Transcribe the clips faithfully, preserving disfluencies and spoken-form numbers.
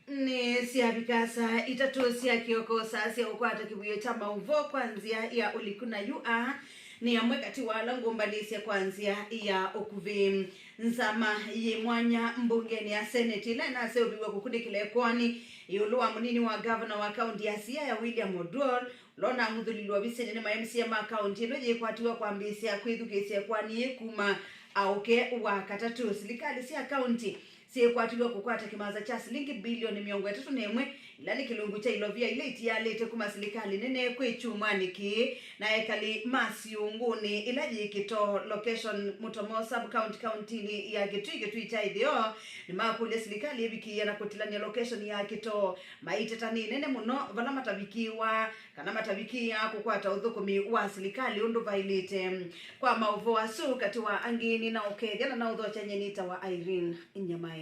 Nĩ syavika saa itatũ sya kĩoko, saa sya ũkwata kĩvuio kya maũvoo kwa nzĩa ya ũliku, na yu aa nĩ amwe katĩ wa ala ngũmbanĩsye kwa nzĩa ya ũkuvĩ. Nzama yĩ mwanya mbungenĩ ya Senate ĩla ĩnaseũvĩw'e kũkunĩkĩla ĩkoani ĩũlũ wa mũnini wa ngavana wa kaunti ya Siaya, William Oduor, ũla ũnang'uthũlilwe ovisinĩ nĩ ma M C A ma kaunti ĩno yĩkwatiwe kwambĩĩsya kwĩthukĩĩsya ĩkoani yĩĩ kuma aũke wa katatũ. Silikalĩ sya kaunti syĩkwatiwe kũkwata kĩmanza kya silingi bilioni mĩongo ĩtatũ na ĩmwe, ila nĩ kĩlungu kya ilovia ila itialĩte kuma silikalĩ nene kwĩ kyumwanĩ kĩĩ, na ekali ma siũngũnĩ ila yĩ Kitoo location, Mũtomo sub county, kauntinĩ ya Kitui, Kitui kya ĩtheo, nĩmakũlya silikalĩ ĩvikĩĩe na kũtilany'a location ya Kitoo maiteta nĩ nene mũno, vala matavikĩĩwa kana matavikĩĩa kũkwata ũthũkũmi wa silikalĩ ũndũ vaĩlĩte. Kwa maũvoo asu, katĩ wa angĩ nĩnaũkethya na naũthokya, nyie nĩtawa Irene Nyamai.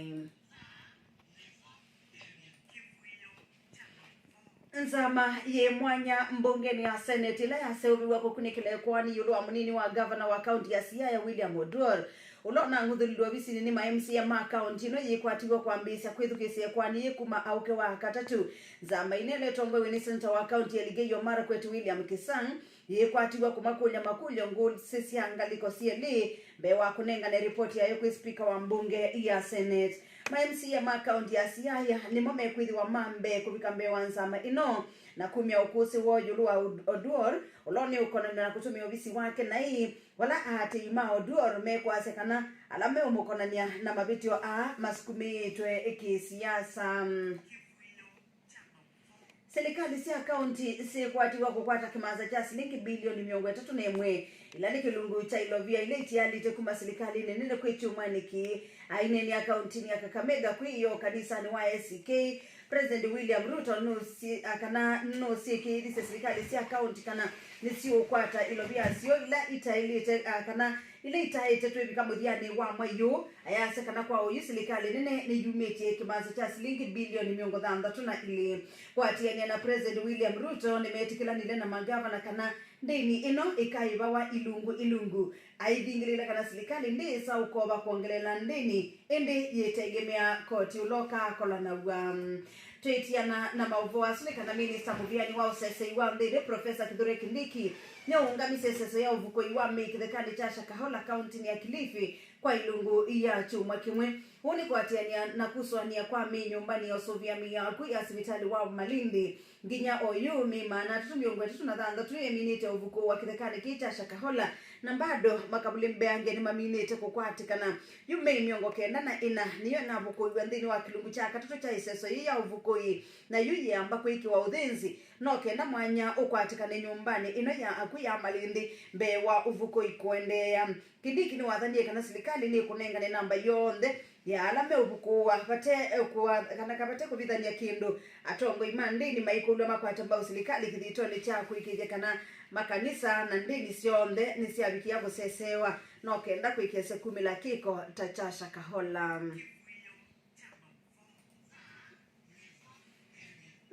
Nzama yĩ mwanya mbungenĩ ya Senate ĩla yaseũvĩw'e kũkunĩkĩla ĩkoani ĩũlũ wa mũnini wa ngavana wa kaunti ya Siaya, William Oduor, ũla ũnang'uthũlilwe ovisinĩ nĩ ma M C A ma kaunti ĩno yĩkwatiwe kwambĩĩsya kwĩthukĩĩsya ĩkoani yĩĩ kuma aũke wa katatũ. Nzama ĩno ĩla ĩtongoew'e nĩ seneta wa kaunti ya Elgeyo Marakwet, William Kisang, yĩkwatiwe kũmakũlya makũlyo ngũsĩ sya ngalĩko syelĩ mbee wa kũnengane ripoti yayo kwĩ spika wa mbunge ya Senate. Ma M C A ma kaunti ya Siaya nĩmo mekwĩthĩwa ma mbee kũvika mbee wa nzama ĩno na kumya ũkũsĩ woo ĩũlũ wa Od-, Oduor, ũla ũnĩũkonanw'a na kũtũmĩa ovisi wake naĩ, vala aatĩĩi ma Oduor mekwasya kana ala meũmũkonany'a na mavĩtyo aa masukumĩĩtwe kĩsiasa. Silikalĩ sya kaunti syĩkwatiwe kũkwata kĩmanza kya silingi bilioni mĩongo ĩtatũ na ĩmwe, ila nĩ kĩlungu kya ilovia ila itialĩte kuma silikalĩnĩ nene kwĩ kyumwanĩ kĩĩ. Aineenea kauntinĩ ya Kakamega kwĩ ĩyoo kanisanĩ wa A C K, President William Ruto nũsi-, a, kana nũsyĩkĩĩthisye silikalĩ sya kaunti kana nĩsiũkwata ilovia syoo ila itaĩlĩte, a, kana ila itaĩte twĩvika mũthyanĩ wa mwai ũũ. Ayasya kana kwa oyu silikalĩ nene nĩyumĩtye kĩmanza kya silingi bilioni mĩongo thanthatũ na ilĩ. Kũatĩanĩa na President William Ruto, nĩmetĩkĩlanile na mangavana kana ndĩni ĩno ĩkaĩvawa ilungu ilungu. Aithingĩlĩĩla kana silikalĩ ndĩĩsa ũkova kwongeleela ndĩni, ĩndĩ yĩtengemea koti ũla ũkakolanaw'a. Twĩtiana na maũvoo asu nĩ kana minista mũvĩanĩ wa ũsesei wa nthĩnĩ, Professor Kithure Kindiki, nĩũũngamisye ĩseso ya ũvukũi wa mĩĩ kĩthekanĩ kya Shakahola, kauntinĩ ya Kilifi, kwa ilungu ya kyumwa kĩmwe. Ũu nĩ kũatĩanĩa na kusũanĩa kwa mĩĩ nyũmbanĩ ya ũsũvĩa mĩĩ ya akw'ũ ya sivitalĩ wa Malindi. Nginya oyu, mĩĩ maana atatũ mĩongo ĩtatũ na thanthatũ ĩminĩte ũvukũwa kĩthekanĩ kĩĩ kya Shakahola, na bado makavuli mbeange nĩmaminĩte kũkwatĩkana. Yu mĩĩ mĩongo kenda na ĩna nĩyo ĩnavukũiw'a nthĩnĩ wa kĩlungu kya katatũ kya ĩseso yĩĩ ya ũvukũi, na yu yĩamba kwĩkĩwa ũthĩnzi, no kenda mwanya ũkwatĩkane nyũmbanĩ ĩno ya akw'ũ ya Malindi mbee wa ũvukũi kũendeea. Kindiki nĩwathanie kana silikalĩ nĩkũnengane namba yonthe ya ala meũvukũwa vate, eh, kũa-, kana kavate kũvithany'a kĩndũ. Atongoi ma ndĩni maikũlw'a makwate mbau silikalĩ kĩthitonĩ kya kũĩkĩĩthya kana makanisa na ndĩni syonthe nĩsyavikĩa kũsesewa, no kenda kwĩkĩĩsya kumĩla kĩko ta kya Shakahola.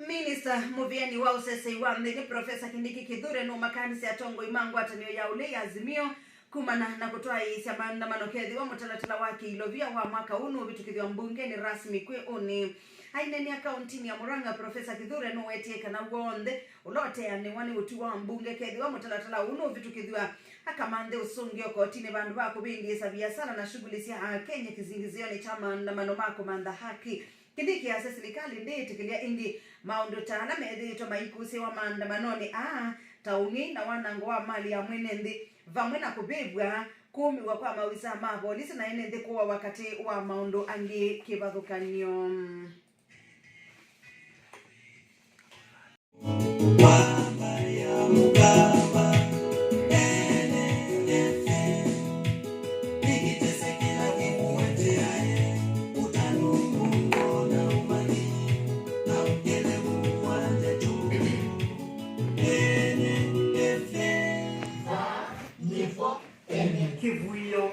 Minista mũvĩanĩ wa ũsesei wa nthĩnĩ, Professor Kindiki Kithure, nũmakanisye atongoi ma ngwatanĩo ya ũlei Azimio kumana na kũtwaĩĩsya maandamano kethĩwa mũtalatala wa kĩilovia wa mwaka ũũ nũvĩtũkĩthw'a mbungenĩ rasmi kwĩ ũnĩ. Aineenea kauntinĩ ya Murang'a, Professor Kithure nũwetie kana w'onthe ũla ũteanĩwa nĩ ũtwi wa mbunge kethĩwa mũtalatala ũũ nũvĩtũkĩthw'a, akamanthe ũsũngĩo kotinĩ vandũ va kũvĩndĩĩsa viasala na shughuli sya Akenya kĩsingizĩonĩ kya maandamano ma kũmantha haki. Kindiki asya silikalĩ ndĩĩtĩkĩlya ĩngĩ maũndũ ta ala methĩĩtwe maikũsĩĩwa maandamanonĩ aa, ta ũng'ei na wanango wa mali ya mwene nthĩ, vamwe na kũvĩvw'a, kũũmĩw'a kwa maovisaa ma volisi na ene nthĩ kũawa, katĩ wa maũndũ angĩ kĩvathũkany'o. Kĩvuio.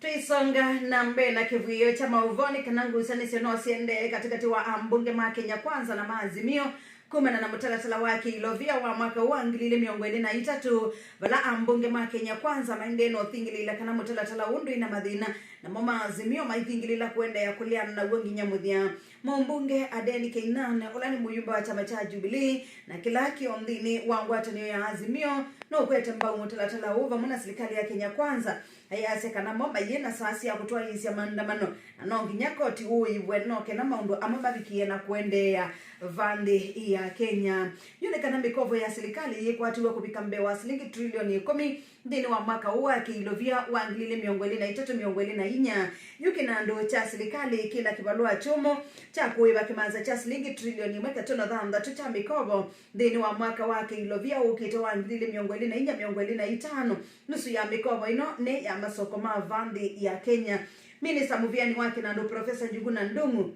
Twĩsonga na mbee na kĩvuio kya maũvoo, nĩ kana ngusanĩsyo no siendee katĩkatĩ wa ambunge ma Kenya Kwanza na ma Azimio Kumana na mũtalatala wa kĩilovia wa mwaka ũũ wa ngili ilĩ mĩongo ĩlĩ na itatũ, vala ambunge ma Kenya Kwanza maendee na ũthingĩlĩĩla kana mũtalatala ũũ ndwĩ na mathĩna, namo ma Azimio maithingĩlĩĩla kũendeea kũleana naw'o nginya mũthya. Mũmbunge Aden Keynan, ũla nĩ mũyumbe wa kyama kya Jubilee na kĩla kĩ o nthĩnĩ wa ngwatanĩo ya Azimio, nũkwete mbau mũtalatala ũũ vamwe na silikalĩ ya Kenya Kwanza, ayasya kana mo mayĩ na saa sya kũtwaĩĩsya maandamano, na no nginya koti ũĩvwe no kenda maũndũ amwe mavikĩe na kũendeea va nthĩ ya Kenya. Yu nĩ kana mĩkovo ya silikalĩ yĩkwatiwe kũvika mbee wa silingi trilioni ĩkũmi nthĩnĩ wa mwaka ũũ wa kĩilovia wa ngili ilĩ mĩongo ĩlĩ na itatũ mĩongo ĩlĩ na inya. Yu kĩnandũ kya silikalĩ kĩla kĩvalũa kyũmũ kya kũĩva kĩmanza kya silingi trilioni ĩmwe katono thanthatũ kya mĩkovo nthĩnĩ wa mwaka wa kĩilovia ũkĩte wa ngili ilĩ mĩongo ĩlĩ na inya mĩongo ĩlĩ na itano. Nusu ya mĩkovo ĩno nĩ ya masoko ma va nthĩ ya Kenya. Minista mũvĩanĩ wa kĩnandũ, Profesa Njuguna Ndung'u,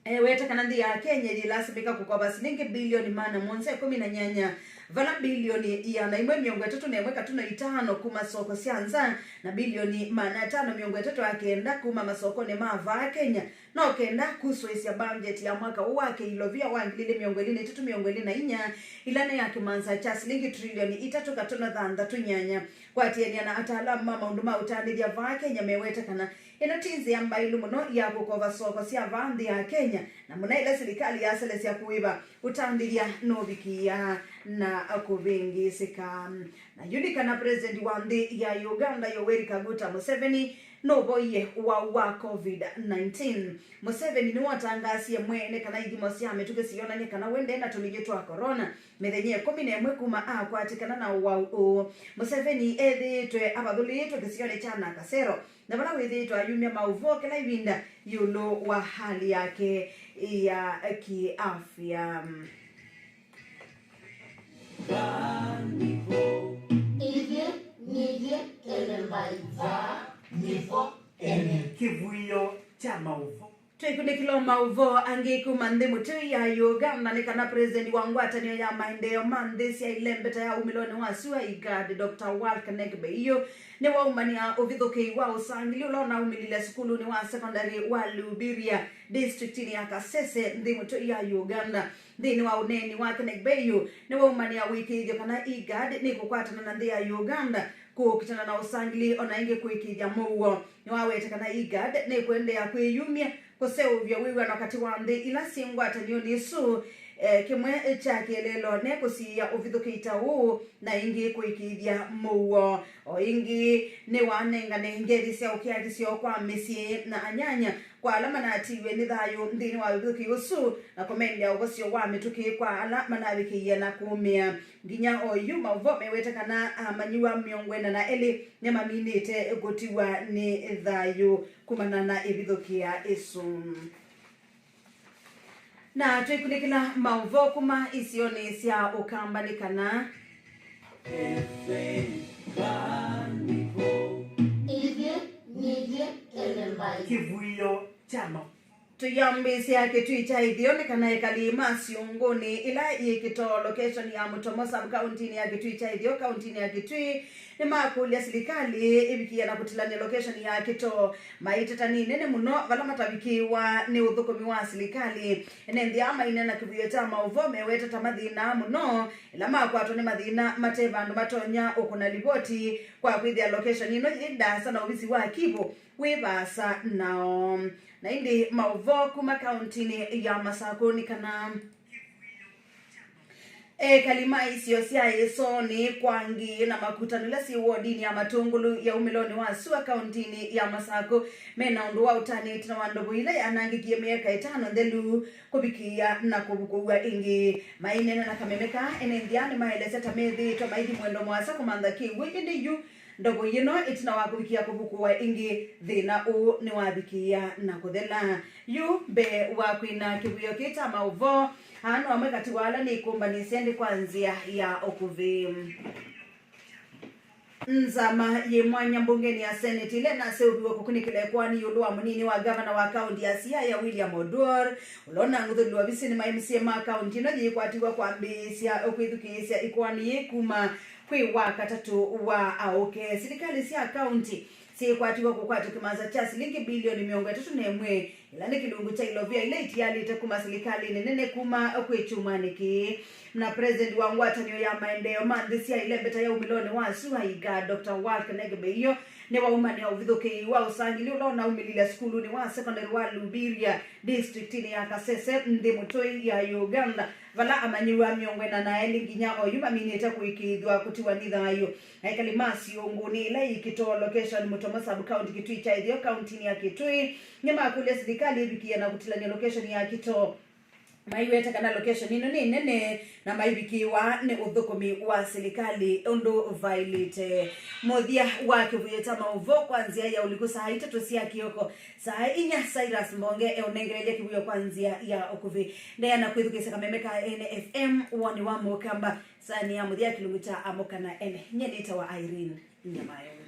ewete kana nthĩ ya Kenya yĩlasimĩka kũkova silingi bilioni maana mũonza ĩkũmi na nyanya, vala bilioni ĩana ĩmwe mĩongo ĩtatũ na ĩmwe katono itano kuma soko sya nza na bilioni maana atano mĩongo ĩtatũ na kenda kuma masokonĩ ma vaa Kenya, no kenda kusũĩsya mbanjeti ya mwaka ũũ wa kĩilovia wa ngili ilĩ mĩongo ĩlĩ na itatũ mĩongo ĩlĩ na inya, ĩla nĩ ya kĩmanza kya silingi trilioni itatũ katono thanthatũ nyanya. Kwatĩanĩa na ataalamu ma maũndũ ma ũtandĩthya vaa Kenya, mewete kana ĩno ti nzĩa mbaĩlu mũno ya kũkova soko sya vaa nthĩ ya Kenya, na mũno ĩla silikalĩ yaselesya kũĩva ũtandĩthya nũvikĩĩa na kũvĩngĩĩsĩka. Na yu nĩ kana President wa nthĩ ya Uganda, Yoweri Kaguta Museveni, nũvoie ũwau wa COVID nineteen. Museveni nĩwatangaasie mwene kana ithimo sya mĩtũkĩ siyonany'a kana we nde na tũlĩnyũ twa corona, mĩthenya ĩkũmi na ĩmwe kuma akwatĩkana na ũwau ũũ. Museveni ethĩĩtwe avathũlĩĩtwe kĩsionĩ kya Nakasero, na vala wĩthĩĩtwe ayumya maũvoo kĩla ĩvinda ĩũlũ wa hali yake ya kĩafya. Ithyĩ nithyĩ ene mbaĩ. Vaa nĩvo ene kĩvuĩo kya maũvoo. Twĩkunĩkĩla maũvoo angĩ kuma nthĩ mũtũi ya Uganda nĩ kana President wa ngwatanĩo ya maendeeo ma nthĩ sya ilembeta ya umĩlonĩ wa sua, igad, Doctor Walker Negbeu, nĩwaumania ũvithũkĩi wa ũsangili ũla ũnaumĩlile sukulunĩ wa sekondari wa Lubiria, districtini ya Kasese, nthĩ mũtũi ya Uganda. Nthĩnĩ wa ũneeni wake, Negbeu nĩwaumania ũĩkĩĩthyo kana igad nĩkũkwatana na nthĩ ya Uganda kũkitana na ũsangili, o na ĩngĩ kũĩkĩĩthya mũuo. Nĩwawete kana igad nĩkũendeea kwĩyumya kũseũvya wĩw'ano katĩ wa nthĩ ila syĩ ngwatanĩonĩ ĩsu, eh, kĩmwe kya kĩeleelo ne kũsiĩĩa ũvithũkĩi ta ũũ, na ĩngĩ kũĩkĩĩthya mũuo. O ĩngĩ, nĩwanengane ngethi sya ũkĩa kĩseo kwa mĩsyĩ na anyanya kwa ala manatiiwe nĩ thayũ nthĩnĩ wa ũvithũkĩi ũsu, na kũmendea ũvosyo wa mĩtũkĩ kwa ala manavikĩie na kũũmĩa. Nginya oyu, maũvoo mewete kana amanyĩw'a mĩongo ĩna na elĩ nĩmaminĩte kũtiwa nĩ thayũ kumana na ĩvithũkĩa ĩsu. Na twĩkunĩkĩla maũvoo kuma isionĩ sya Ũkamba nĩ kana ithyĩ nithyĩ ene mbaĩ. Kĩvuĩo kya ma Tũyambĩĩsya Kĩtui kya Ĩtheo nĩ kana ekali ma Siũngũnĩ, ĩla yĩ Kĩtoo, location ya Mũtomo, sub-county-inĩ ya Kĩtui kya Ĩtheo, kaunti-inĩ ya Kĩtui, nĩmakũlya silikalĩ ĩvikĩe na kũtilany'a location ya Kĩtoo. Maiteta nĩ nene mũno vala matavikĩĩwa nĩ ũthũkũmi wa silikalĩ. Ene nthĩ aa maineena kĩvuĩo kya maũvoo meweta ta mathĩnaa mũno ĩla makwatwa nĩ mathĩna mate vandũ matonya ũkũna livoti kwa kwĩthĩa location ĩno yĩ ndaasa na ovisi wa Kivu wĩ vaasa nao. Na ĩndĩ maũvoo kuma kauntinĩ ya Masakũ nĩ kana ekali ma isio sya ĩsoonĩ kwa Ngii na Makutano ila syĩ wodinĩ ya Matũngũlũ ya umĩlonĩ wa sua kauntinĩ ya Masakũ mena ũndũ wa ũtanĩte na wa ndovo ila yanangĩkie mĩaka ĩtano nthelu kũvikĩĩa na kũvukũw'a ĩngĩ. Maineena na kameme kaa, ene nthĩ aa nĩmaelesya ta methĩĩtwe maithi mwendo mũasa kũmantha kĩw'ũ, ĩndĩ yu ndovo yĩno ĩtina wa kũvikĩa kũvukũwa ĩngĩ, thĩna ũũ nĩwavikĩĩa na kũthela. Yu mbee wa kwina kĩvuĩo kĩĩ kya maũvoo, aa no amwe katĩ wa ala nĩkũmbanĩsye nthĩ kwa nzĩa ya ũkuvĩ. Nzama yĩ mwanya mbungeni ya Senate ĩla ĩnaseũviw'e kũkunĩkĩla ĩkoani ĩũlũ wa mũnini wa ngavana wa kaunti ya Siaya, William Oduor, ũla ũnang'uthũlilwe ovisinĩ ma M C A ma kaunti ĩno yĩkwatiw'a kwambĩĩsya kwĩthukĩĩsya ĩkoani yĩĩ kuma kwĩ wa katatũ wa aũke. Silikalĩ sya kaunti syĩkwatiw'a kũkwata kĩmanza kya silingi bilioni mĩongo ĩtatũ na ĩmwe Ĩla nĩ kĩlungu kya ilovia ila itialĩte kuma silikalĩnĩ nene kuma kwĩ kyumwanĩ kĩĩ. Na president wa ngwatanĩo ya maendeeo ma nthĩ sya ilembeta ya umĩlonĩ wa sua, IGAD, Doctor Walk Negebeio, nĩwaumanĩa ũvithũkĩi wa ũsangili ũla ũnaumĩlile sukulunĩ wa sekondalĩ wa Lubiria, districtini ya Kasese, nthĩ mũtũi ya Uganda, vala amanyĩw'a mĩongo ĩna na elĩ nginya oyu maminĩte kũĩkĩĩthw'a kũtiwa nĩ thayũ. Aikali ma siũngũnĩ ila yĩ Kitoo location, Mutomo sub county, Kitui kya Ĩtheo, kauntinĩ ya Kitui, nĩmakũlya silikalĩ ĩvikĩe na kũtilany'a location ya Kitoo. Maiweta kana location ĩno nĩ nene na maivikĩwa nĩ ũthũkũmi wa silikalĩ ũndũ vailĩte. Mũthya wa kĩvuyo kya maũvoo kwa nzĩa ya ũliku saa itatũ sya kĩoko, saa inya, Cyrus Mbonge eũnengelelya kĩvuyo kwa nzĩa ya ũkuvĩ. Ndeana kwĩthukĩĩsya kameme ka Ene F M, woni wa Mũkamba, saani ya mũthya ya kĩlungu kya Amũka na Ene. Nyie nĩtawa Irene Nyamayo.